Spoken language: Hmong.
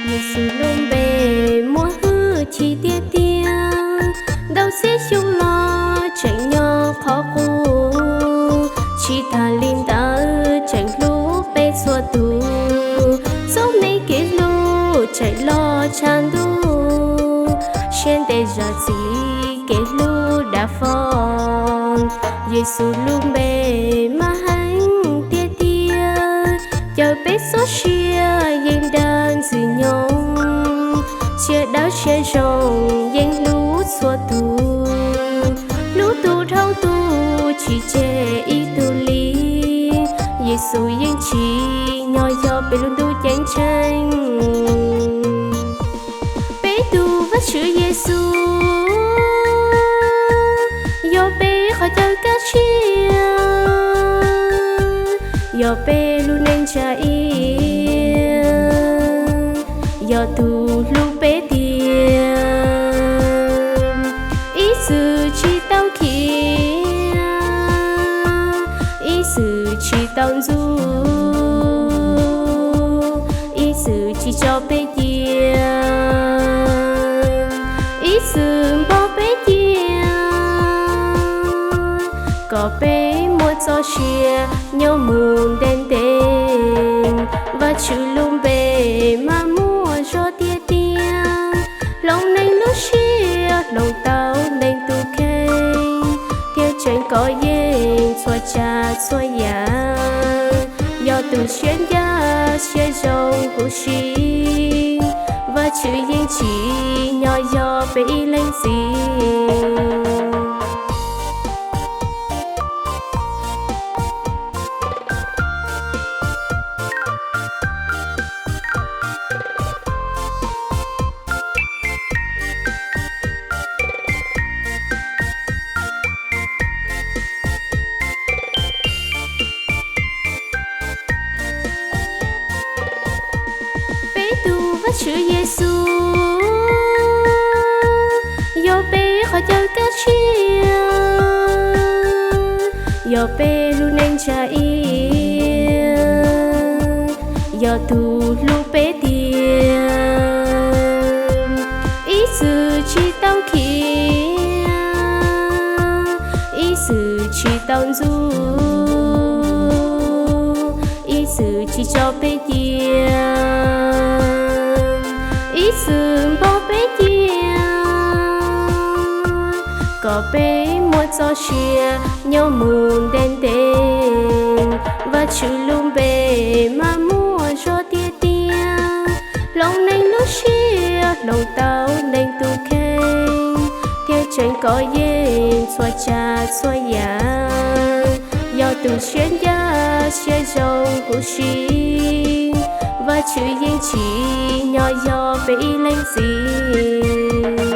Yexus lub npe muaj hwj chim tiag tiag, ntau txhiab xyoo los tseem nyob qhov qub. Tsis tas li ntawd tseem hlub peb txhua tus, txoj me kev hlub tseem loj tshaj ntuj, siab ntev zam txim kev hlub dav fo. Yexus lub npe mas heev tiag tiag, caw peb txoj sia yeej dag ntxwg nyoog, sia dawb sia zoo yeej hlub txhua tus, hlub tus dhau tus tsis tseg ib tug li. Yexus yeej tsim nyog yog peb lub ntuj ceeb tsheej. Peb tus Vajtswv Yexus yog peb qhov chaw kaj siab, yog peb lub neej tsa iab, yog tus hlub peb tiag, ib txwm tsis tau khiav, ib txwm tsis tau ntxub, ib txwm tsis tso peb cia, ib txwm npog peb cia, kom peb muaj txoj sia nyob mus ntev ntev. Vajtswv lub npe mas muaj zog tiag tiag, hloov neeg lub siab hloov tau neeg tus kheej, thiab tseem kov yeej txhua tsav txhua yam, yog tus siab ncaj siab zoo huv si. Vajtswv yeej tsim nyog yog peb ib leej txiv. Peb tus Vajtswv Yexus yog peb qhov chaw kaj siab, yog peb lub neej tsa iab, yog tus hlub peb tiag, ib txwm tsis tau khiav, ib txwm tsis tau ntxub, ib txwm tsis tso peb cia, ib txwm npog peb cia, kom peb muaj txoj sia nyob mus ntev ntev. Vajtswv lub npe mas muaj zog tiag tiag, hloov neeg lub siab hloov tau neeg tus kheej, thiab tseem kov yeej txhua tsav txhua yam, yog tus siab ncaj siab zoo huv si. Vajtswv yeej tsim nyog yog peb ib leej txiv.